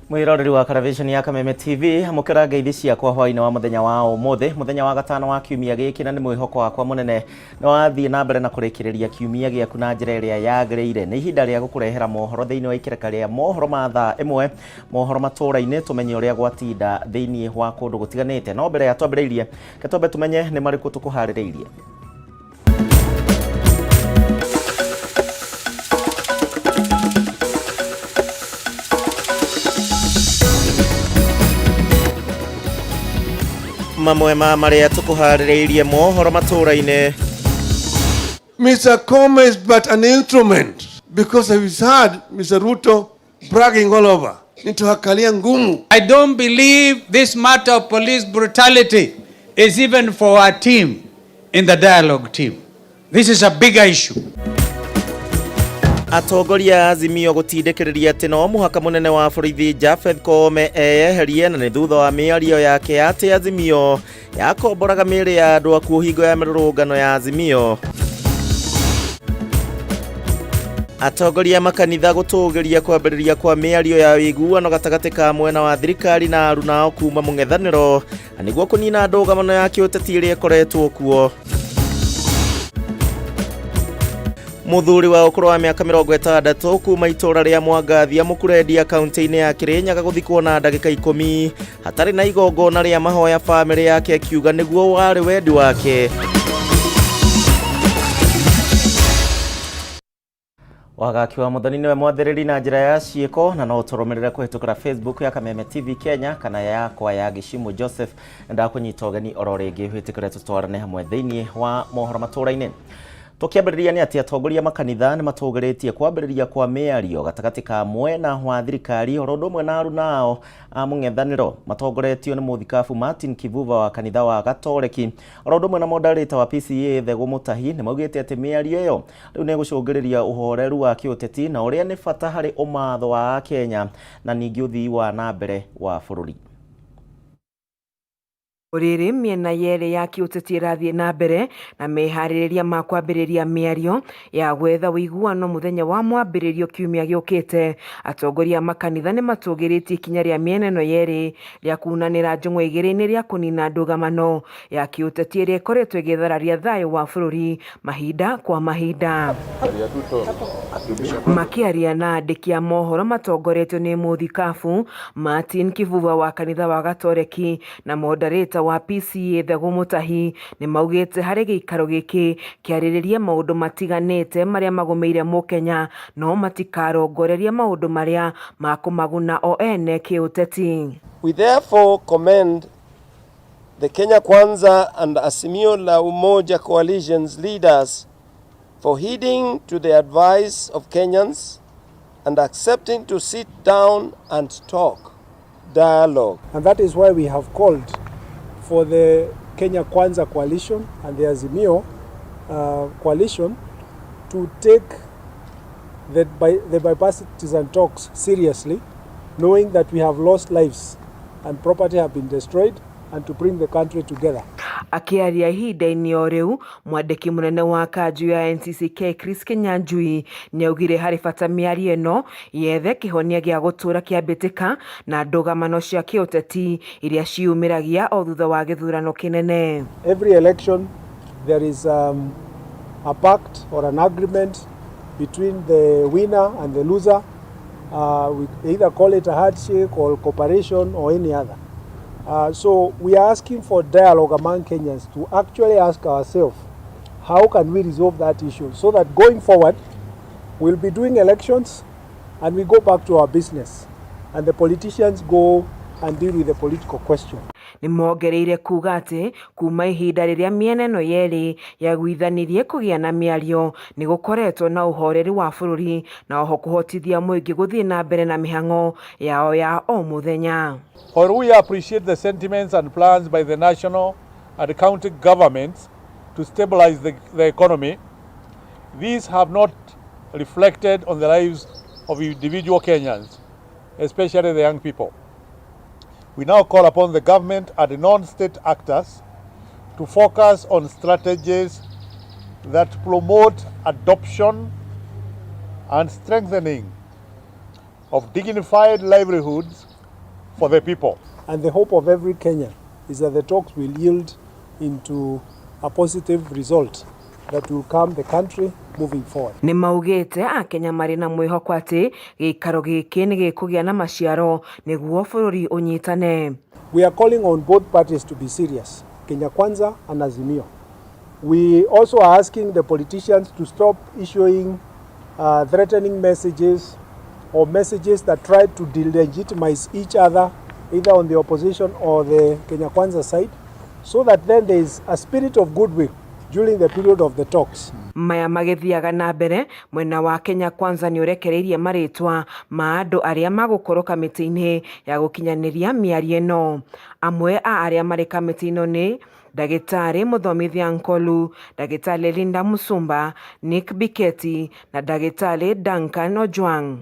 Mwiroreri wa karavisheni ya Kameme TV, amũkĩra ngeithi ciakwa hwainĩ wa mũthenya wa ũmũthĩ, mũthenya wa gatano wa kiumia gĩkĩ, na nĩ mwĩhoko wakwa mũnene nĩ wathiĩ na mbere na kũrĩkĩrĩria kiumia gĩaku na njĩra ĩrĩa yagĩrĩire. Nĩ ihinda rĩa gũkũrehera mohoro thĩinĩ wa ikereka rĩa mohoro ma thaa ĩmwe, mohoro matũũra-inĩ, tũmenye ũrĩa gwatinda thĩinĩ wa kũndũ gũtiganĩte. No mbere ya twambĩrĩirie, reke twambe tũmenye nĩ marĩkũ tũkũharĩrĩirie. Mamwe ma marĩa tũkũharĩrĩirie mohoro matũũra-inĩ. Mr. Koome is but an instrument because he's heard Mr. Ruto bragging all over. Nitawakalia ngumu. I don't believe this matter of police brutality is even for our team in the dialogue team. This is a bigger issue. Atongoria a Azimio gũtindĩkĩrĩria atĩ no mũhaka mũnene wa borithi Japheth Koome eyeherie, na nĩ thutha wa mĩario yake atĩ Azimio yakomboraga mĩĩrĩ ya andũ akuũ hingo ya mĩrũrũngano ya Azimio. Atongoria a makanitha gũtũgĩria kwambĩrĩria kwa mĩario ya ũiguano gatagatĩ ka mwena wa thirikari na arunao kuma mũng'ethanĩro, na nĩguo kũnina ndũgamano ya kĩũteti ĩrĩa ĩkoretwo kuo. Mũthuri wa ũkũrũ wa mĩaka 60 kuma itũũra rĩa Mwangathia Mũkurendia kaunti-inĩ ya Kĩrĩnyaga gũthikwo na ndagĩka 10 hatarĩ na igongona rĩa mahoya, bamĩrĩ yake ĩkiuga nĩguo warĩ wendi wake. Wagaki wa Muthoni niwe mwathĩrĩri na njĩra ya ciĩko, na no ũtũrũmĩrĩre kũhĩtũkĩra Facebook ya Kameme TV Kenya kana yakwa ya Gĩcimu Joseph. Ndakũnyita ũgeni oro rĩngĩ wĩtĩkĩre tũtwarane hamwe thĩinĩ wa mohoro matũũra-inĩ. Tũkĩambĩrĩria nĩ atĩ atongoria makanitha nĩ matũgĩrĩtie kwambĩrĩria kwa mĩario gatagatĩ ka mwena wa thirikari oro ũndũ ũmwe na arunao a mũng'ethanĩro matongoretio nĩ mũthikabu Martin Kivuva wa kanitha wa Gatoreki oro ũndũ ũmwe na moderator wa PCEA Thegũ Mũtahi. Nĩ maugĩte atĩ mĩario ĩyo rĩu nĩ ĩgũcũngĩrĩria ũhoreru wa kĩũteti na ũrĩa nĩ bata harĩ ũmatho wa Akenya na ningĩ ũthii wa na mbere wa bũrũri. Rĩrĩ mĩena yerĩ ya kĩũteti ĩrathiĩ na mbere na meharĩrĩria ma kwambĩrĩria mĩario ya gwetha ũiguano mũthenya wa mwambĩrĩrio kiumia gĩũkĩte, atongoria a makanitha nĩ matũgĩrĩtie ikinya rĩa mĩena ĩno yerĩ rĩa kunanĩra njũng'wa igĩrĩ-inĩ rĩa kũnina ndũgamano ya kĩũteti ĩrĩa ĩkoretwo ĩgĩthararia thayũ wa bũrũri mahinda kwa mahinda. Makĩaria na andĩki a mohoro matongoretio nĩ mũthikabu Martin Kivuva wa kanitha wa Gatoreki na moderator wa PCEA Thegũ Mũtahi, nĩ maugĩte harĩ gĩikaro gĩkĩ kĩarĩrĩrie maũndũ matiganĩte marĩa magũmĩire mũkenya, no matikarongoreria maũndũ marĩa makũmaguna o ene kĩũteti. We therefore commend the Kenya Kwanza and Azimio la Umoja coalition's leaders for heeding to the advice of Kenyans and accepting to sit down and talk, dialogue. And that is why we have called for the Kenya Kwanza coalition and the Azimio coalition to take the bipartisan talks seriously, knowing that we have lost lives and property have been destroyed, and to bring the country together. Akĩaria ihinda-inĩ o rĩu, mwandĩki mũnene wa kanjũ ya NCCK Chris Kinyanjui nĩaugire harĩ bata mĩario ĩno yethe kĩhonia gĩa gũtũũra kĩa mbĩtĩka na ndũgamano cia kĩũteti iria ciumĩragia o thutha wa gĩthurano kĩnene. Every election there is a pact or an agreement between the winner and the loser. We either call it a handshake or cooperation or any other. So we are asking for dialogue among Kenyans to actually ask ourselves, how can we resolve that issue so that going forward, we'll be doing elections and we go back to our business and the politicians go and deal with the political question. Nĩ mongereire kuga atĩ kuma ihinda rĩrĩa mĩena ĩno yerĩ yaiguithanirie kũgĩa na mĩario, nĩ gũkoretwo na ũhoreri wa bũrũri na oho kũhotithia mũingĩ gũthiĩ na mbere na mĩhang'o yao ya o mũthenya. While we appreciate the sentiments and plans by the national and county governments to stabilize the economy, these have not reflected on the lives of individual Kenyans, especially the young people. We now call upon the government and non-state actors to focus on strategies that promote adoption and strengthening of dignified livelihoods. for the people. And the hope of every Kenyan is that the talks will yield into a positive result that will calm the country moving forward. Nĩ maugĩte akenya marĩ na mwĩhoko atĩ gĩikaro gĩkĩ nĩ gĩkũgĩa na maciaro nĩguo bũrũri ũnyitane. We are calling on both parties to be serious, Kenya Kwanza and Azimio. We also are asking the politicians to stop issuing threatening messages or messages that try to delegitimize each other, either on the opposition or the Kenya Kwanza side, so that then there is a spirit of goodwill during the period of the talks. Maya magĩthiaga na mbere, mwena wa Kenya Kwanza nĩ ũrekereirie marĩtwa ma andũ arĩa magũkorwo kamĩtĩ-inĩ ya gũkinyanĩria mĩario ĩno. Amwe a arĩa marĩ kamĩtĩ ĩno nĩ Ndagĩtarĩ Mũthomithia Nkolu, Ndagĩtarĩ Linda Musumba, Nick Biketi na Ndagĩtarĩ Duncan Ojwang.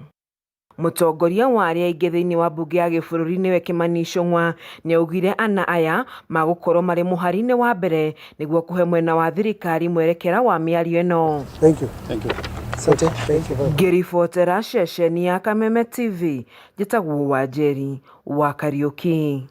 Mũtongoria wa arĩa aingĩ thĩinĩ wa mbunge ya gĩbũrũri nĩwe Kimani Ichung'wa nĩaugire ana aya magũkorwo marĩ mũhari-inĩ wa mbere nĩguo kũhe mwena wa thirikari mwerekera wa mĩario ĩno. Thank you. Thank you. Asante. Thank you very much. Ngĩribotera ceceni ya Kameme TV, njĩtagwo Wanjeri wa Kariũki.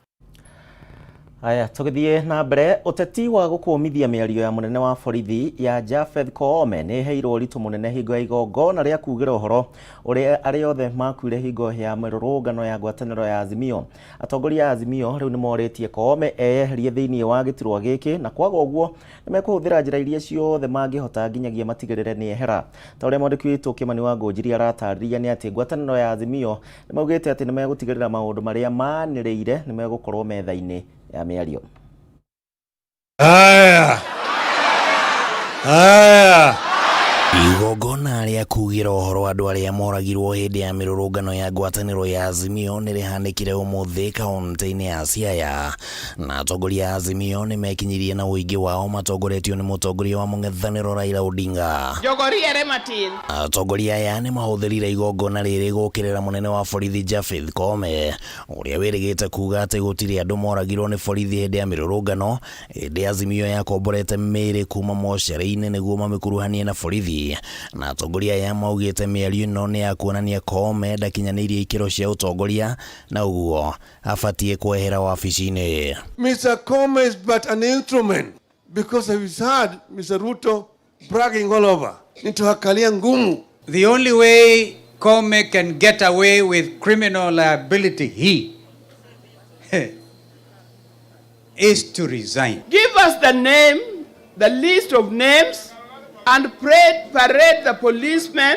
Aya, tũgĩthiĩ na mbere, ũteti wa gũkũmithia mĩario ya mũnene wa borithi ya Japheth Koome nĩ ĩheirwo ũritũ mũnene hingo ya igongona rĩa kugĩra ũhoro ũrĩa arĩa othe makuire hingo ya mĩrũrũngano ya ngwatanĩro ya Azimio. Atongoria a Azimio rĩu nĩ morĩtie Koome eyeherie thĩinĩ wa gĩturwa gĩkĩ na kwaga ũguo nĩ mekũhũthĩra njĩra iria ciothe mangĩhota nginyagia matigĩrĩre nĩ ehera. Ta ũrĩa mwandĩki witũ Kĩmani wa Ngũnjiri aratarĩria nĩ atĩ ngwatanĩro ya Azimio nĩ maugĩte atĩ nĩ megũtigĩrĩra maũndũ marĩa manĩrĩire nĩ megũkorwo metha-inĩ ya mĩario. Haya. Haya. Igongona rĩa kugĩra ũhoro andũ arĩa moragirwo hĩndĩ ya mĩrũrũngano ya ngwatanĩro ya Azimio nĩ rĩhanĩkire ũmũthĩ kaũntĩ-inĩ ya Siaya, na atongoria a Azimio nĩ mekinyirie na ũingĩ wao matongoretio nĩ mũtongoria wa mũng'ethanĩro Raila Odinga. Jogoriere matin. Atongoria aya nĩ mahũthĩrire igongona rĩrĩ gũkĩrĩra mũnene wa borithi Japheth Koome ũrĩa wĩrĩgĩte kuga atĩ gũtirĩ andũ moragirwo nĩ borithi hĩndĩ ya mĩrũrũngano hĩndĩ Azimio yakomborete mĩĩrĩ kuma mocarĩ-inĩ nĩguo mamĩkuruhanie na borithi. Na atongoria aya maugĩte mĩario ĩno nĩ ya kuonania Koome ndakinyanĩirie ikĩro cia ũtongoria na ũguo abatiĩ kwehera wabici-inĩ. Mr. Koome is but an instrument because he's heard Mr. Ruto bragging all over. Nitawakalia ngumu. The only way Koome can get away with criminal liability, he is to resign. Give us the name, the list of names, and parade the policemen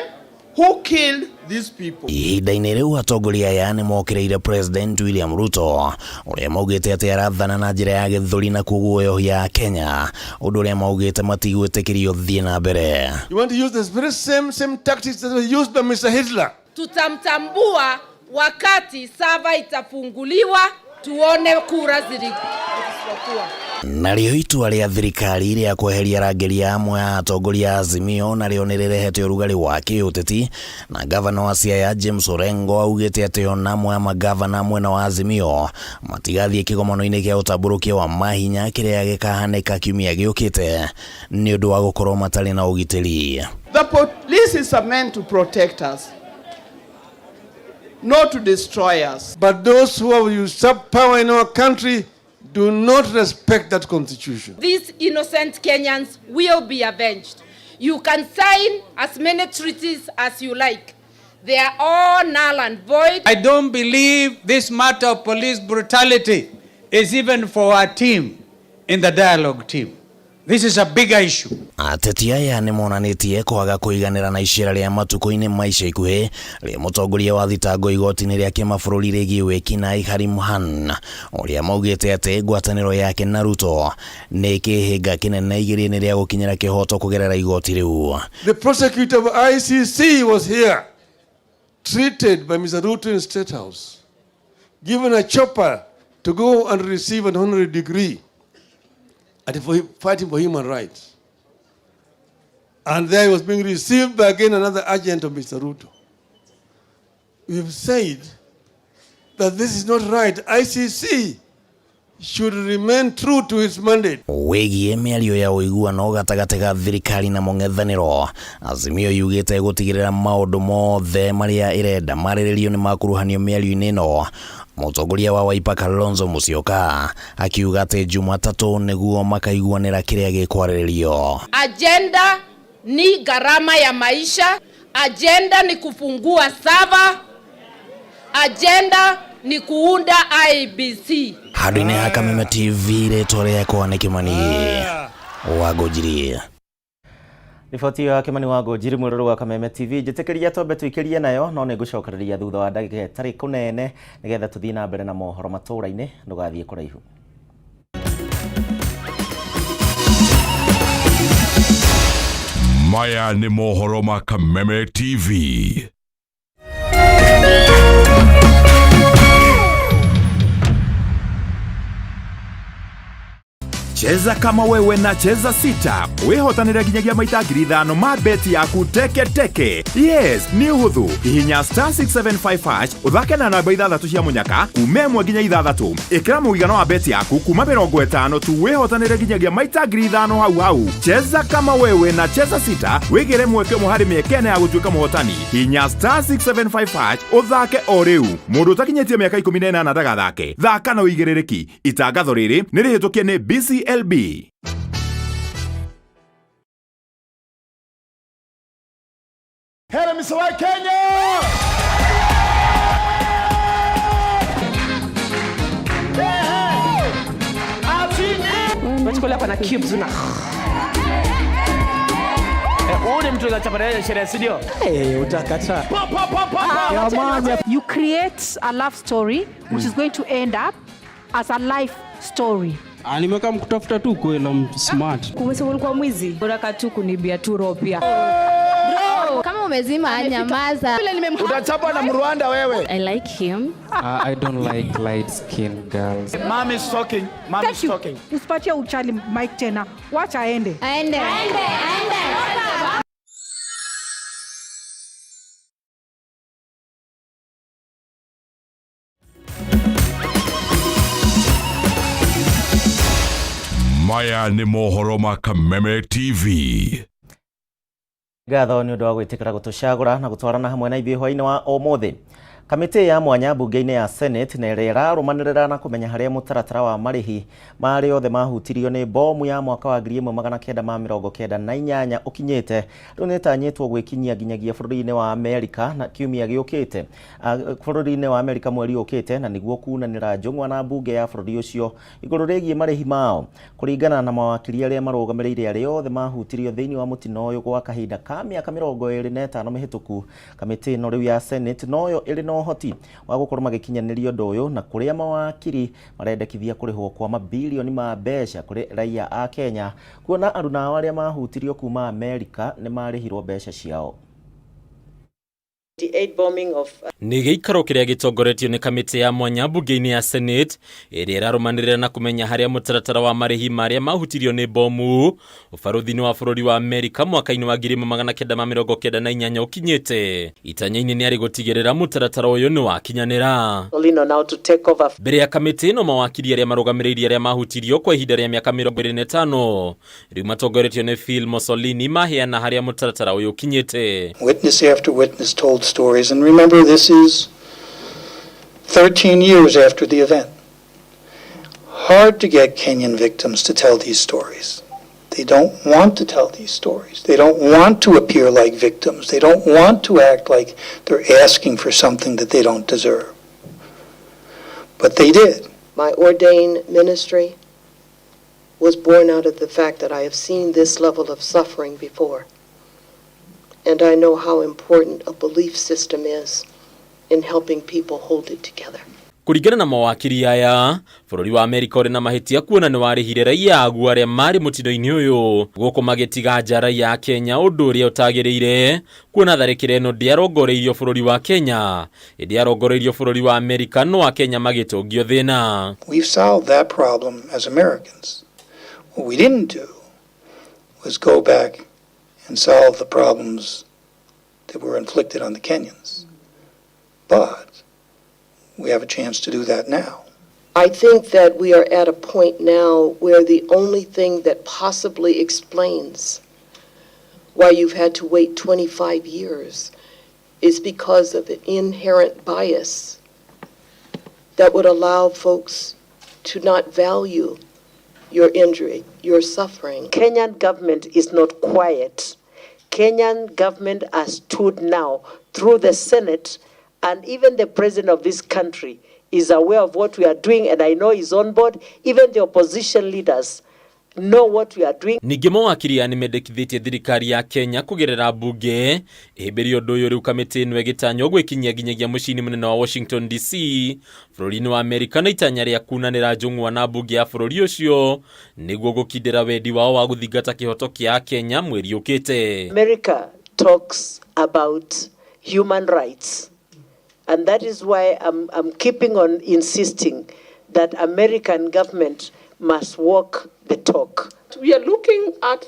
who killed these people. Ihinda-inĩ rĩu atongoria aya nĩ mokĩrĩire President William Ruto ũrĩa maugĩte atĩ arathana na njĩra ya gĩthũri na kũguoyohia Kenya, ũndũ ũrĩa maugĩte matigwĩtĩkĩrio ũthiĩ na mbere. You want to use the very same tactics that were used by Mr. Hitler. Tutamtambua wakati sava itafunguliwa, tuone kura zilizokuwa. Narĩo itua rĩa thirikari rĩa kweheria arangĩri amwe a atongoria a Azimio narĩo nĩ rĩrehete ũrugarĩ wa kĩũteti, na gavana wa Siaya James Orengo augĩte atĩ ona amwe a magavana mwena wa Azimio matigathiĩ kĩgomano-inĩ kĩa ũtambũrũkia wa mahinya kĩrĩa gĩkahanĩka kiumia gĩũkĩte nĩ ũndũ wa gũkorwo matarĩ na ũgitĩri. The police is meant to protect us, not to destroy us. But those who have usurped power in our country do not respect that constitution. These innocent Kenyans will be avenged. You can sign as many treaties as you like. They are all null and void. I don't believe this matter of police brutality is even for our team in the dialogue team. This is a bigger issue. Ateti aya nĩ monanĩtie kwaga kũiganĩra na icera rĩa matukũ-inĩ ma ica ikuhĩ rĩa mũtongoria wa thitango igoti-inĩ rĩa kĩmabũrũri rĩgiĩ wĩkinaĩ Karim Khan ũrĩa maugĩte atĩ ngwatanĩro yake na Ruto nĩ kĩhĩnga kĩnene igeria-inĩ rĩa gũkinyĩra kĩhoto kũgerera igoti rĩu. The prosecutor of ICC was here, treated by Mr. Ruto in State House, given a chopper to go and receive an honorary degree and for fighting for human rights. And there he was being received by again another agent of Mr. Ruto. We have said that this is not right. ICC should remain true to its mandate. Wĩgiĩ mĩario ya ũiguano gatagatĩ ga thirikari na mũng'ethanĩro, Azimio yugĩte gũtigĩrĩra maũndũ mothe marĩa ĩrenda marĩrĩrio nĩ makuruhanio mĩario-inĩ ĩno. Mũtongoria wa Wiper Kalonzo Musyoka akiuga atĩ Jumatatũ nĩguo makaiguanĩra kĩrĩa gĩkwarĩrĩrio. Agenda ni gharama ya maisha, agenda ni kufungua sava, agenda ni kuunda IEBC. Handũ-inĩ ha Kameme TV rĩtwa rĩakwa nĩ Kimani wa Ngũnjiri. Riboti ĩyo ya Kimani wa Ngũnjiri mwĩroreri wa Kameme TV njĩtĩkĩria twambe tũikĩrie nayo no nĩ ngũcokereria thutha wa ndagĩka ĩtarĩ kũnene nĩgetha tũthiĩ na mbere na mohoro matũra-inĩ. Ndũgathiĩ kũraihu. Maya nĩ mohoro ma Kameme TV. Cheza kama wewe na Cheza Sita wihotanire nginyagia maita 5,000 ma beti yaku teke teke. Yes, nĩ ũhũthũ. Hihinya star 675 hash ũthake na namba 6 cia mũnyaka kuma 1 nginya 6. Ĩkĩra mũigana wa beti yaku kuma 50 tu wihotanire nginyagia maita 5,000 hau hau. Cheza kama wewe na Cheza Sita wigire mweke ũmwe harĩ mĩeke ĩna ya gũtuĩka mũhotani. Hihinya star 675 hash ũthake o rĩu. Mũndũ ũtakinyĩtie mĩaka 18 ndagathake. Thaka na ũigĩrĩrĩki. Itangatho rĩrĩ nĩ rĩhĩtũkie nĩ BCLB. Hello, Mr. White Kenya! Unachukua hapa na cubes una. Ule mtu anachapa sherehe, si ndio? Utakataa. You create a love story which is going to end up as a life story. Nimeweka mkutafuta tu kweli smart. Kumesema ulikuwa mwizi. Unataka tu kunibia tu roho pia. Bro, kama umezima nyamaza. Utachapwa na Mrwanda wewe. I like him. I don't like light skin girls. Mom is talking. Mom is talking. Usipatie uchali mic tena. Wacha aende. Aende. Aende. Aende. Maya nĩ mohoro ma Kameme TV. Ngatho nĩ ũndũ wa gwĩtĩkĩra gũtũcagũra na gũtwarana hamwe na ithuĩ hwaĩ-inĩ wa ũmũthĩ. Kamĩtĩ ya mwanya mbunge-inĩ ya Senate na ĩrĩa ĩrarũmanĩrĩra na kũmenya harĩa mũtaratara wa marĩhi ma arĩa othe mahutirio nĩ bomu ya mwaka wa 1998 ũkinyĩte rĩu nĩtanyĩtwo gwĩkinyia nginyagia bũrũri-inĩ wa Amerika na kiumia gĩũkĩte bũrũri-inĩ wa Amerika mweri ũkĩte na nĩguo kunanĩra njũng'wa na mbunge ya bũrũri ũcio igũrũ rĩgiĩ marĩhi mao kũringana na mawakiri arĩa marũgamĩrĩire arĩa othe mahutirio thĩinĩ wa mũtino ũyũ gwa kahinda ka mĩaka 25 mĩhĩtũku. Kamĩtĩ ĩno rĩu ya Senate noyo ĩrĩ na ũhoti wa gũkorwo magĩkinyanĩria ũndũ ũyũ na kũrĩa mawakiri marendekithia kũrĩhwo kwa mabilioni ma mbeca kũrĩ raia a Kenya kuona aruna ao arĩa mahutirio kuma Amerika nĩ marĩhirwo mbeca ciao. Nĩ gĩikaro kĩrĩa gĩtongoretio nĩ kamĩtĩ ya mwanya mbunge-inĩ ya Senate ĩrĩa ĩrarũmanĩrĩra na kũmenya harĩa mũtaratara wa marĩhi marĩa mahutirio nĩ bomu ũbarũthi-inĩ wa bũrũri wa Amerika mwaka-inĩ wa 1998 ũkinyĩte. Itanya-inĩ nĩ arĩ gũtigĩrĩra mũtaratara ũyũ nĩ wakinyanĩra. Mbere ya kamĩtĩ ĩno mawakiri arĩa marũgamĩrĩire arĩa mahutirio kwa ihinda rĩa mĩaka 25 rĩu matongoretio nĩ Phil Mussolini maheana harĩa mũtaratara ũyũ ũkinyĩte. Witness after witness told stories, and remember, this is 13 years after the event. Hard to get Kenyan victims to tell these stories. They don't want to tell these stories. They don't want to appear like victims. They don't want to act like they're asking for something that they don't deserve. But they did. My ordained ministry was born out of the fact that I have seen this level of suffering before. And I know how important a belief system is in helping people hold it together. Kũringana na mawakiri aya, bũrũri wa Amerika ũrĩ na mahĩtia kuona nĩ warĩhire raia aguo arĩa marĩ mũtino-inĩ ũyũ gũkũ magĩtiga nja raia a Kenya ũndũ ũrĩa ũtagĩrĩire kuona tharĩkĩro ĩno ndĩarongoreirio bũrũri wa Kenya ĩndĩ yarongoreirio bũrũri wa Amerika no a Kenya magĩtũngio thĩna. We've solved that problem as Americans. What we didn't do was go back and solve the problems that were inflicted on the Kenyans. But we have a chance to do that now. I think that we are at a point now where the only thing that possibly explains why you've had to wait 25 years is because of an inherent bias that would allow folks to not value your injury, your suffering. Kenyan government is not quiet. Kenyan government has stood now through the Senate, and even the president of this country is aware of what we are doing, and I know he's on board. Even the opposition leaders know what we are doing. Ningĩ mawakiri aya nĩmendekithĩtie thirikari ya Kenya kũgerera mbunge ĩhĩmbĩrie ũndũ ũyũ rĩu kamĩtĩ ĩno ĩgĩtanywo gwĩkinyia nginyagia mũciĩ-inĩ mũnene wa Washington DC bũrũri-inĩ wa Amerika na itanya rĩa kunanĩra njũng'wa na mbunge ya bũrũri ũcio nĩguo gũkindĩra wendi wao wa gũthingata kĩhoto kĩa Kenya mweri ũkĩte. America talks about human rights, and that is why I'm keeping on insisting that American government must walk the talk. We are looking at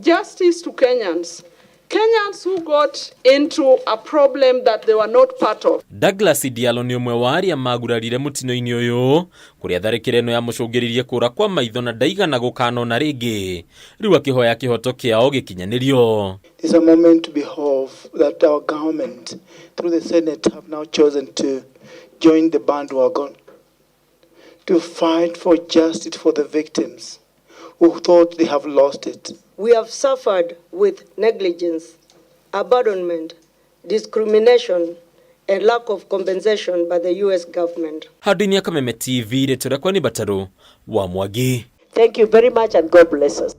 justice to Kenyans. Kenyans who got into a problem that they were not part of. Douglas Diallo nĩ ũmwe wa arĩa magurarire mũtino-inĩ ũyũ kũrĩa tharĩkĩro ĩno yamũcũngĩrĩirie kũra kwa maitho na ndaigana gũkanona rĩngĩ rĩu akĩhoya kĩhoto kĩao gĩkinyanĩrio. It's a moment to behold that our government, through the Senate, have now chosen to join the bandwagon to fight for justice for the victims who thought they have lost it. We have suffered with negligence, abandonment, discrimination, and lack of compensation by the US government. Handũ-inĩ ya Kameme TV rĩtwa rĩakwa nĩ Batarũ wa Mwangi. Thank you very much and God bless us.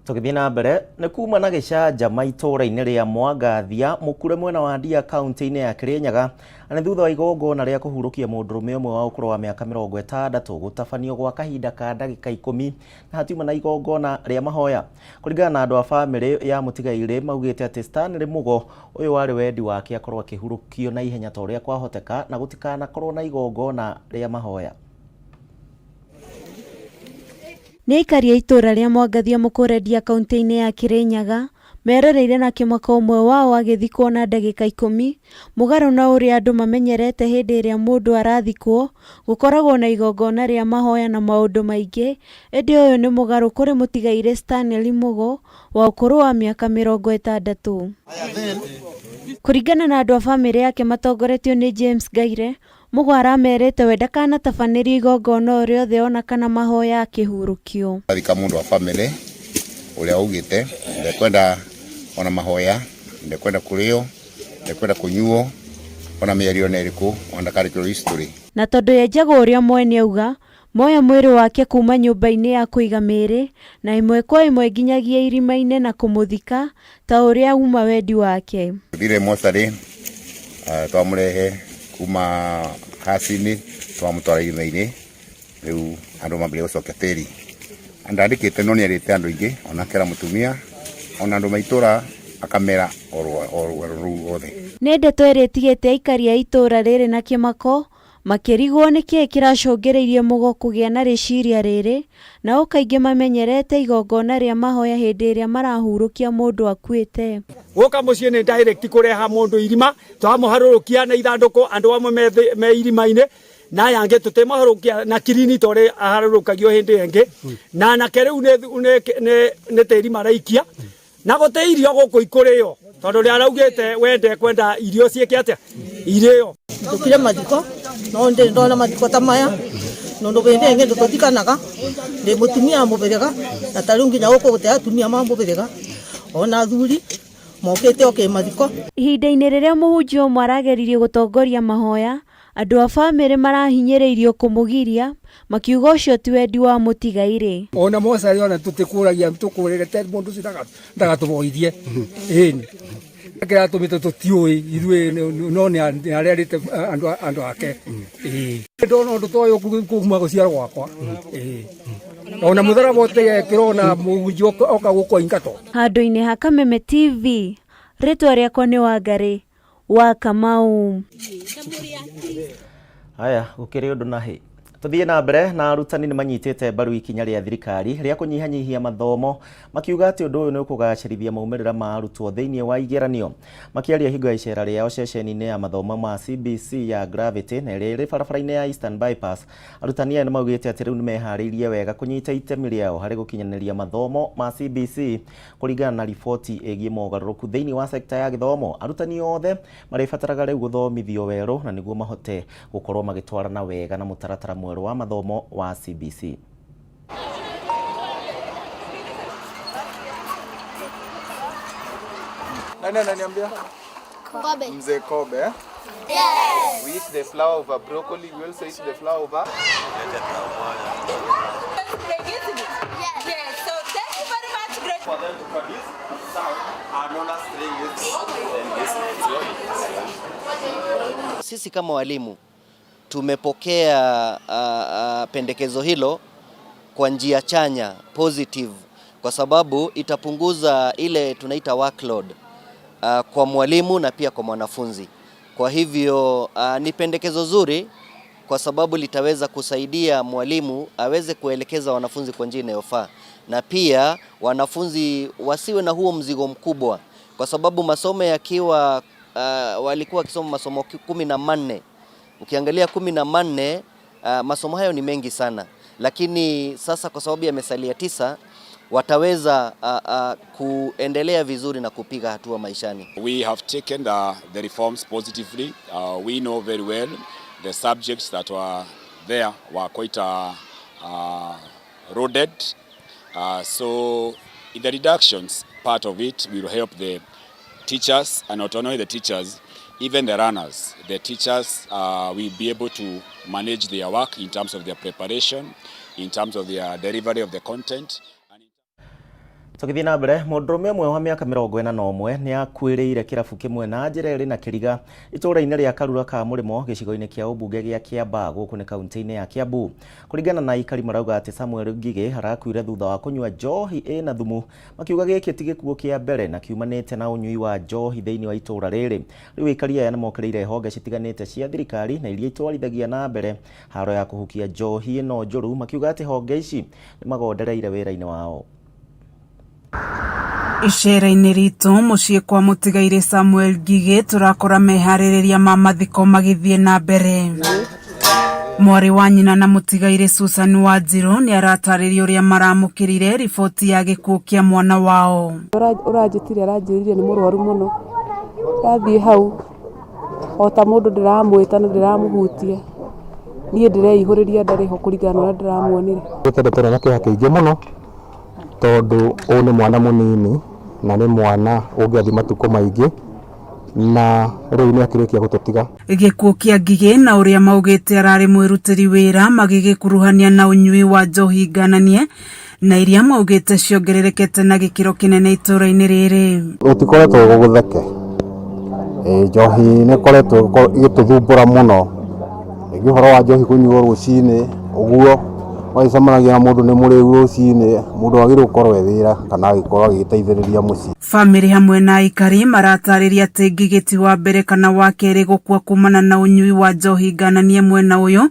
Tũgĩthiĩ na mbere nĩ kuma na gĩcanjama itũũra-inĩ rĩa Mwangathia Mũkure mwena wa Ndia kaunti-inĩ ya Kirinyaga na nĩ thutha wa igongona rĩa kũhurũkia mũndũrũme ũmwe wa ũkũrũ wa mĩaka 60 gũtabanio gwa kahinda ka ndagĩka 10 na hatiuma na igongona rĩa mahoya. Kũringana na andũ a bamĩrĩ ya mũtigairĩ maugĩte atĩ Stanley Mugo ũyũ warĩ wendi wake akorwo akĩhurũkio na ihenya ta ũrĩa kwahoteka na gũtikanakorwo na igongona rĩa mahoya. Nĩ aikari a itũũra rĩa Mwangathia Mũkũrendia kaunti-inĩ ya Kirinyaga meroreire na kĩmako ũmwe wao agĩthikwo na ndagĩka 10 mũgarũ na ũrĩa andũ mamenyerete hĩndĩ ĩrĩa mũndũ arathikwo gũkoragwo na igongona rĩa mahoya na maũndũ maingĩ ĩndĩ ũyũ nĩ mũgarũ kũrĩ mũtigairĩ Stanley Mugo wa ũkũrũ wa mĩaka 60. Kũringana na andũ a bamĩrĩ yake matongoretio nĩ James Ngaire, Mugo aramerĩte we ndakanatabanĩrio igongona o rĩothe ona kana mahoya akĩhurũkio. Athika mũndũ wa bamĩrĩ ũrĩa augĩte ndekwenda ona mahoya, ndekwenda kũrĩo, ndekwenda kũnyuo ona mĩario ona ĩrĩkũ ona ndakarĩkĩrwo history. Na tondũ yenjagwo ũrĩa mwene auga, moya mwĩrĩ wake kuma nyũmba-inĩ ya kũiga mĩĩrĩ na ĩmwe kwa ĩmwe nginyagia irima-inĩ na kũmũthika ta ũrĩa uma wendi wake. Thire mocarĩ twamũrehe kuma haci-inĩ twamũtwara irima-inĩ rĩu andũ mambĩrĩria gũcokia tĩri. Ndandĩkĩte no nĩarĩte andũ aingĩ ona akera mũtumia ona andũ maitũra akamera o rũu othe. Nĩ ndeto ĩrĩa ĩtigĩte aikari a itũũra rĩrĩ na kĩmako makĩrigwo nĩkĩĩ kĩracũngĩrĩirie Mugo kũgĩa na rĩciria rĩrĩ nao kaingĩ mamenyerete igongona rĩa mahoya hĩndĩ ĩrĩa marahurũkia mũndũ akuĩte. Gũka mũciĩ nĩ direct kũreha mũndũ irima twamũharũrũkia na ithandũkũ andũ amwe me irima-inĩ na aya angĩ tũtimũharũrũkia na kirini ta ũrĩa aharũrũkagio hĩndĩ ĩngĩ na anake rĩu nĩ tĩri maraikia na gũtĩ irio gũkũ ikũrĩo tondũ ũrĩa araugĩte we ndekwenda irio ciĩke atĩa irĩo. Ndũkire mathiko no ndĩ ndona mathiko ta maya nondu bindi ingi ndututhikanaga ndi mutumia mubiriga na ta riu nginya guku guti atumia ma mubiriga ona athuri mokite o kimathiko. Ihinda-inĩ rĩrĩa mũhunjia ũmwe arageririe gũtongoria mahoya, andũ a bamĩrĩ marahinyĩrĩirio kũmũgiria makiuga ũcio ti wendi wa mũtigairĩ. Ona mocarĩ ona tũtikũragia tũkũrĩre mũndũ ũcio ndagatũboithie ĩni kĩratũmĩte tũtiũĩ ithuĩ no nĩ arerĩte andũ ake. Ndona ũndũ ta ũyũ kuma gũciarwo gwakwa ona mũtharaba ũtegekĩrwo na mũhunjia oka gũkũ aingatwo. Handũ-inĩ ha Kameme TV, rĩtwa rĩakwa nĩ Wangarĩ wa Kamau. Haya, gũkĩrĩ ũndũ na hĩ. Tuthiĩ na mbere na arutani nĩ manyitĩte mbaru ikinya rĩa thirikari rĩa kũnyihanyihia mathomo, makiuga atĩ ũndũ ũyũ nĩ ũkũgacĩrithia maumĩrĩra ma arutwo thĩinĩ wa igeranio. Makĩaria hingo ya icera rĩao ceceni-inĩ ya mathomo ma CBC ya Gravity na ĩrĩa ĩrĩ barabara-inĩ ya Eastern Bypass, arutani aya nĩ maugĩte atĩ rĩu nĩ meharĩirie wega kũnyita itemi rĩao harĩ gũkinyanĩria mathomo ma CBC. Kũringana na riboti ĩgiĩ mogarũrũku thĩinĩ wa sekta ya gĩthomo, arutani othe marĩbataraga rĩu gũthomithio werũ na nĩguo mahote gũkorwo magĩtwarana wega na mũtaratara mwerũ wa mathomo wa CBC. Nani ananiambia? Kobe. Mzee Kobe. Eh? Yes. We eat the flower over broccoli. We also eat the flower over. Yes. So thank you very much, great. For them to produce sound are known as strings. Sisi kama walimu tumepokea pendekezo hilo kwa njia chanya, positive, kwa sababu itapunguza ile tunaita workload kwa mwalimu na pia kwa mwanafunzi. Kwa hivyo ni pendekezo zuri kwa sababu litaweza kusaidia mwalimu aweze kuelekeza wanafunzi kwa njia inayofaa, na pia wanafunzi wasiwe na huo mzigo mkubwa, kwa sababu masomo yakiwa walikuwa wakisoma masomo 14. Ukiangalia 14, masomo hayo ni mengi sana, lakini sasa kwa sababu yamesalia 9 wataweza kuendelea vizuri na kupiga hatua maishani. We have taken the reforms positively. We know very well the subjects that were there were quite loaded. So in the reductions part of it will help the teachers, and not only the teachers, even the learners. The teachers will be able to manage their work in terms of their preparation, in terms of their delivery of the content. Tũgĩthiĩ na mbere, mũndũrũme ũmwe wa mĩaka 41 nĩ akuĩrĩire kĩrabu kĩmwe na njĩra ĩrĩ na kĩriga itũũra-inĩ rĩa Karura ka Mũrĩmo gĩcigo-inĩ kĩa ũmbunge gĩa Kĩambaa gũkũ nĩ kaunti-inĩ ya Kiambu. Kũringana na aikari marauga atĩ Samuel Ngigĩ arakuire thutha wa kũnyua njohi ĩna thumu, makiuga gĩkĩ ti gĩkuũ kĩa mbere na kiumanĩte na ũnyui wa njohi thĩinĩ wa itũũra rĩrĩ. Rĩu aikari aya nĩmokĩrĩire honge citiganĩte cia thirikari na iria itwarithagia na mbere haro ya kũhukia njohi ĩno njũru, makiuga atĩ honge ici nĩmagondereire wĩra-inĩ wao. Icera-inĩ ritũ mũciĩ kwa mũtigairĩ Samuel Ngigĩ tũrakora meharĩrĩria ma mathiko magĩthiĩ na mbere. Mwarĩ wa nyina na mũtigairĩ Susan Wanjirũ nĩ aratarĩria ũrĩa maramũkĩrire riboti ya gĩkuũ kĩa mwana wao. Ũranjĩtire aranjĩrire nĩ mũrwaru mũno, ndathiĩ hau o ta mũndũ ndĩramwĩta na ndĩramũhutia, niĩ ndĩreihũrĩria ndarĩ ho kũringana na ũrĩa ndĩramuonire. Ndeto na kĩeha kĩingĩ mũno tondũ ũyũ nĩ mwana mũnini na nĩ mwana ũngĩathiĩ matukũ maingĩ na rĩu nĩ akĩrĩkia gũtũtiga. Gĩkuũ kĩa Ngigĩ na ũrĩa maugĩte ararĩ mwĩrutĩri wĩra magĩgĩkuruhania na ũnyui wa njohi ngananie na iria maugĩte ciongererekete na gĩkĩro kĩnene itũũra-inĩ rĩrĩ. Gũtikoretwo gũgũtheke, njohi nĩ ĩkoretwo ĩgĩtũthumbũra mũno, rĩngĩ ũhoro wa njohi kũnyuo rũcinĩ ũguo wagĩcemanagia na mũndũ nĩ mũrĩu rũcinĩ, mũndũ agĩrĩirwo gũkorwo e wĩra kana agĩkorwo agĩteithĩrĩria mũciĩ. Bamĩrĩ hamwe na aikari maratarĩria atĩ Ngigĩ ti wa mbere kana wa kerĩ gũkua kumana na ũnyui wa njohi ngananie mwena ũyũ,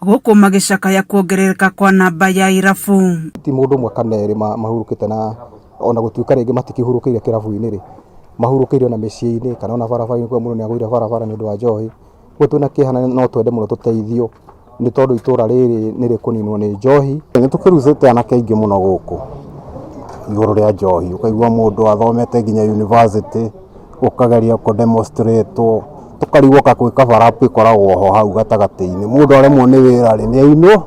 gũkũ magĩcakaya kuongerereka kwa namba ya irabu. Ti mũndũ ũmwe kana erĩ mahurũkĩte na ona gũtuĩka rĩngĩ matikĩhurũkĩire kĩrabu-inĩ rĩ, mahurũkĩire ona mĩciĩ-inĩ kana ona barabara-inĩ, kwa mũndũ nĩ agũire barabara nĩ ũndũ wa njohi. Koguo twĩna kĩeha na no twende mũno tũteithio nĩ tondũ itũũra rĩrĩ nĩ rĩkũninwo nĩ njohi. Nĩ tũkĩrucĩte anake aingĩ mũno gũkũ igũrũ rĩa njohi, ũkaigua mũndũ athomete nginya university, ũkageria kũ demonstrate, tũkarigwo ka kwĩ cover up ĩkoragwo ho hau gatagatĩ-inĩ, mũndũ aremwo nĩ wĩra rĩ nĩ ainwo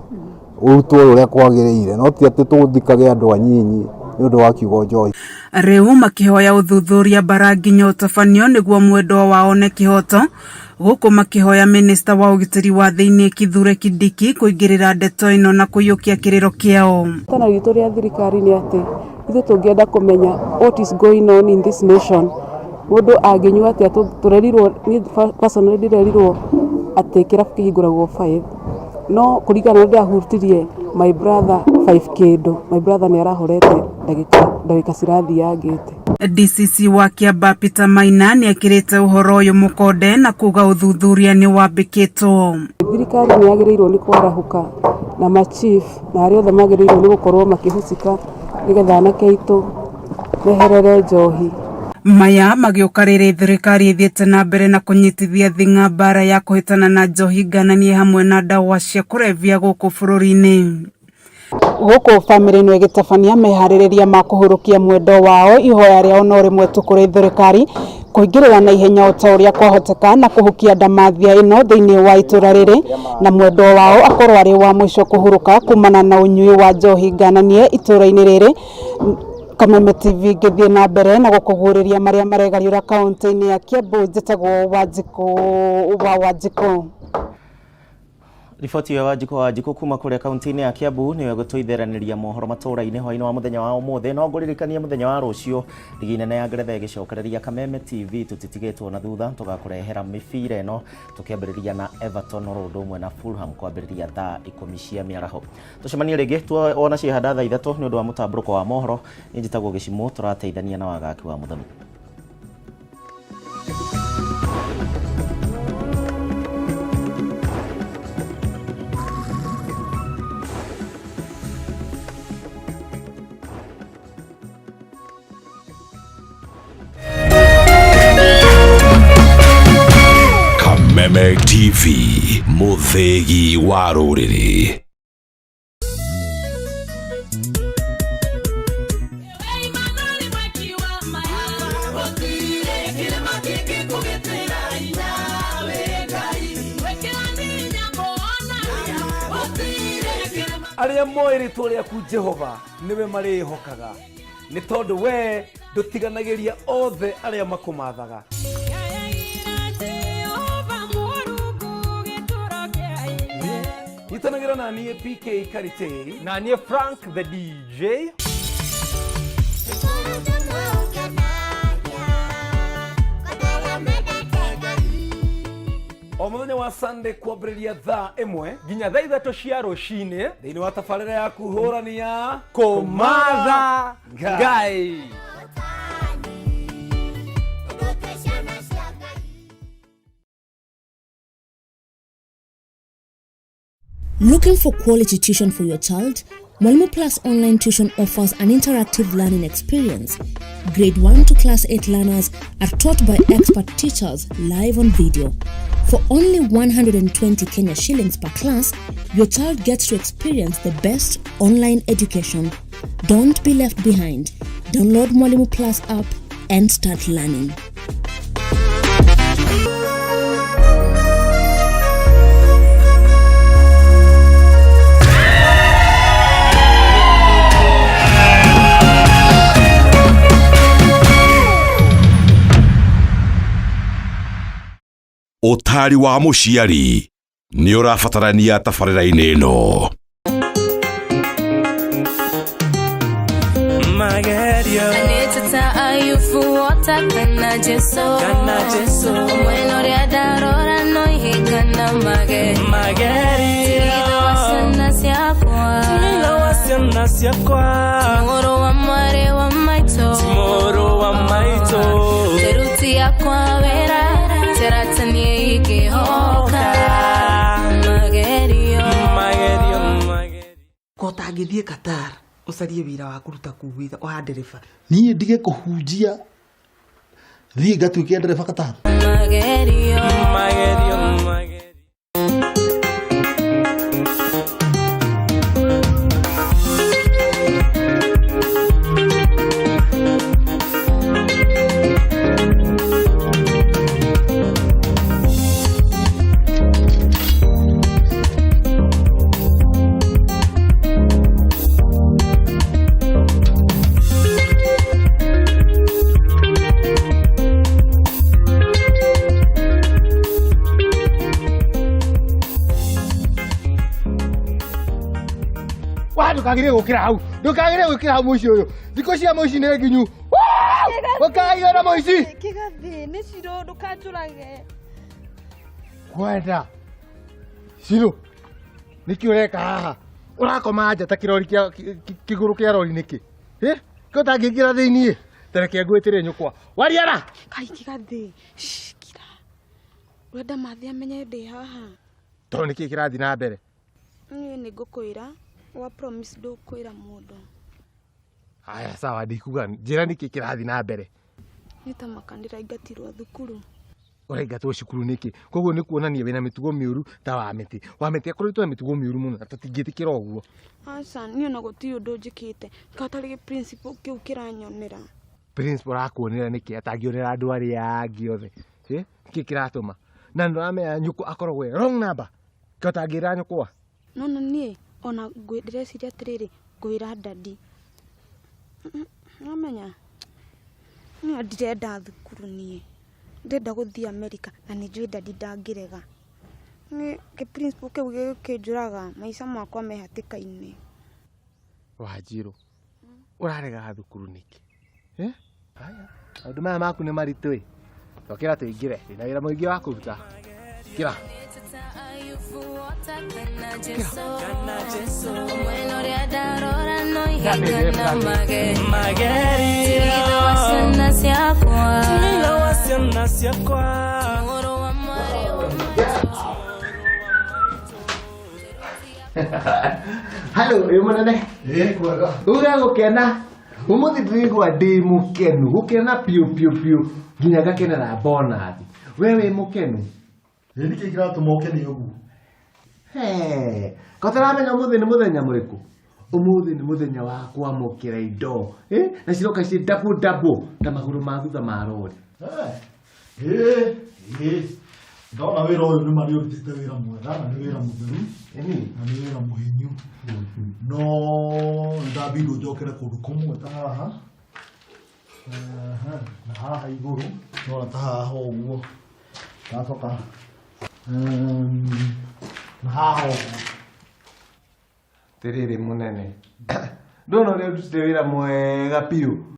ũrutwo ũrĩa kwagĩrĩire, no ti atĩ tũthikage andũ anyinyi nĩ ũndũ wa kiugo njohi. Rĩu makĩhoya ũthuthuria bara nginya ũtabanio nĩguo mwendwa wao one kĩhoto, gũkũ makĩhoya minista wa ũgitĩri wa thĩinĩ Kithure Kindiki kũingĩrĩra ndeto ĩno na kũiyũkia kĩrĩro kĩao. Itana ritũ rĩa thirikari nĩ atĩ ithuĩ tũngĩenda kũmenya what is going on in this nation, mũndũ angĩnyua atĩa, tũrerirwo, niĩ personally ndĩrerirwo atĩ kĩrabu kĩhingũragwo 5, no kũringana na ũrĩa ndĩrahutirie my brother 5 kĩndũ, my brother nĩ arahorete ndagĩka cirathiangĩte. DCC wa Kiambaa Peter Maina nĩekĩrĩte ũhoro ũyũ mũkonde na kuga ũthuthuria nĩ wambĩkĩtwo. Thirikari nĩ yagĩrĩirwo nĩ kwarahuka na machief na arĩa othe magĩrĩirwo nĩ gũkorwo makĩhusika nĩgetha anake aitũ meherere njohi. Maya magĩũka rĩrĩ thirikari ĩthiĩte na mbere na kũnyitithia thing'a mbara ya kũhĩtana na njohi ngananie hamwe na ndawa cia kũrebia gũkũ bũrũri-inĩ. Gũkũ bamĩrĩ ĩno ĩgĩtabania meharĩrĩria ma kũhurũkia mwendwa wao, ihoya rĩao no rĩmwe tu kũrĩ thirikari kũingĩrĩra na ihenya o ta ũrĩa kwahoteka na kũhukia ndamathia ĩno thĩinĩ wa itũra rĩrĩ, na mwendwa wao akorwo arĩ wa mũico kũhurũka kumana na ũnyui wa njohi ngananie itũra-inĩ rĩrĩ. Kameme TV ngĩthiĩ na mbere na gũkũguũrĩria marĩa maregariũra kaũntĩ-inĩ ya Kiambu. Njĩtagwo Wanjikũ wa Wanjikũ. Riboti ya Wanjikũ wa Wanjikũ kuma kũrĩa kaunti-inĩ ya Kiambu nĩyo ĩgũtũitheranĩria mohoro matũra-inĩ hwaĩ-inĩ wa mũthenya wa ũmũthĩ. No ngũririkanie mũthenya wa rũciũ rigi nene ya Ngeretha ĩgĩcokereria Kameme TV tũtitigĩtwo na thutha, tũgakũrehera mĩbira ĩno tũkĩambĩrĩria na Everton oro ũndũ ũmwe na Fulham kwambĩrĩria thaa 10 cia mĩaraho. Tũcemanie rĩngĩ tuona ciehanda thaa 3 nĩ ũndũ wa mũtambũrũko wa mohoro. Niĩ njĩtagwo Gĩcimũ, tũrateithania na Wagaki wa Mũthoni. Kameme TV, mũthĩgi wa rũrĩrĩ. Arĩa moĩ rĩtwa rĩaku Jehova nĩwe marĩĩhokaga, nĩ tondũ we ndũtiganagĩria othe arĩa makũmathaga. Nyitanagĩra na niĩ PK Karitei na niĩ Frank the DJ. O mũthenya wa Sunday kwambĩrĩria thaa 1 nginya thaa 3 cia rũcinĩ thĩinĩ wa tabarĩra ya kũhũrania Kũmatha Ngai. Looking for quality tuition for your child? Mwalimu Plus Online Tuition offers an interactive learning experience. Grade 1 to Class 8 learners are taught by expert teachers live on video. For only 120 Kenya shillings per class, your child gets to experience the best online education. Don't be left behind. Download Mwalimu Plus app and start learning. Ũtari wa mũciari nĩ ũrabatarania tabarĩra-inĩ ĩno. Magerio Anĩteta Ayubu wota kana Jesu. Kana Jesu. Mwena ũrĩa ndarora no ihĩngana magerio. Magerio. Ti ithe wa ciana ciakwa. Ti ithe wa ciana ciakwa. Ti mũrũ wa mwarĩ wa maitũ. Ti mũrũ wa maitũ. Teruti yakwa wĩra teratanie ingĩhoka. Magerio. Magerio, magerio. Ko ũtangĩthiĩ Qatar ũcarie wĩra wa kũruta kũu wĩra wa ndereba. Niĩ ndige kũhunjia thiĩ ngatuĩke ndereba Qatar. Magerio. Magerio, magerio. Ndukagire gukira hau, ndukagire gukira hau muici uyu. Thikũ cia muici nĩ nginyu. Ũkaigana muici. Kĩgathĩ nĩ Shiro, ndũkanjũrage. Kwenda Shiro, nĩkĩ ũreka haha? Ũrakoma nja ta kĩrori kĩa kĩgũrũ kĩa rori nĩkĩ? Kĩ ũtangĩingĩra thĩiniĩ? Tareke ngwĩtĩre nyũkwa. Wariara. Kai kĩgathĩ. Kira. Urenda mathi amenye ndĩ haha. Tondũ nĩkĩ kĩrathiĩ na mbere? Niĩ nĩ ngũkwĩra, wa promise ndũkwĩra mũndũ. Aya sawa ndikuga, njĩra nĩkĩ kĩrathiĩ na mbere. Nĩ ta maka ndĩraingatirwo thukuru. Ũraingatwo cukuru nĩkĩ? Koguo nĩ kuonania wĩna mĩtugo mĩũru ta Wamĩtĩ. Wamĩtĩ akoretwo na mĩtugo mĩũru mũno na tũtingĩtĩkĩra ũguo. Aca, niĩ ona gũtirĩ ũndũ njĩkĩte. Katarĩ principal kĩu kĩranyonera. Principal arakuonera nĩkĩ atangĩonera andũ arĩa angĩ othe? Nĩkĩ kĩratũma? Na nĩũramenya nyũkwa akoragwo e wrong number. Kaĩ ũtangĩra nyũkwa? Nona niĩ ona ndĩreciria atĩrĩrĩ, ngwĩra dadi. Nĩwamenya? Niĩ ndirenda thukuru niĩ. Ndĩrenda gũthiĩ America na nĩ njũĩ dadi ndangĩrega. Nĩ kĩ principal kĩu gĩkĩnjũraga maica makwa me hatĩka-inĩ. Wanjirũ, ũrarega thukuru nĩkĩ? Haya, maũndũ maya maku nĩ maritũ ĩ. Tokĩra tũingĩre, ndĩna wĩra mũingĩ wa kũruta. Kĩra. Halo, wĩ mũnene? Kwega. Uga gũkena. Ũmũthĩ ndĩraigua ndĩ mũkenu, gũkena piũ piũ piũ nginya ngakenera bonus. We wĩ mũkenu? Ĩ nĩkĩ kĩratũma ũkene ũguo? He, kotaramenya ũmũthĩ nĩ mũthenya mũrĩkũ? Ũmũthĩ nĩ mũthenya wa kwamũkĩra indo. Na ciroka ciĩ double double ta magũrũ ma thutha ma rori. Ĩ ndona wĩra ũyũ nĩ marĩ ũrutĩte wĩra mwega na nĩ wĩra mũtheru na nĩ wĩra mũhinyu. No nĩndambindwo njokere kũndũ kũmwe ta haha. Na haha igũrũ nona ta haha ũguo. Ndacoka na haha ũguo. Tiriri mũnene. Ndona ũrĩa ũrutĩte wĩra mwega biũ.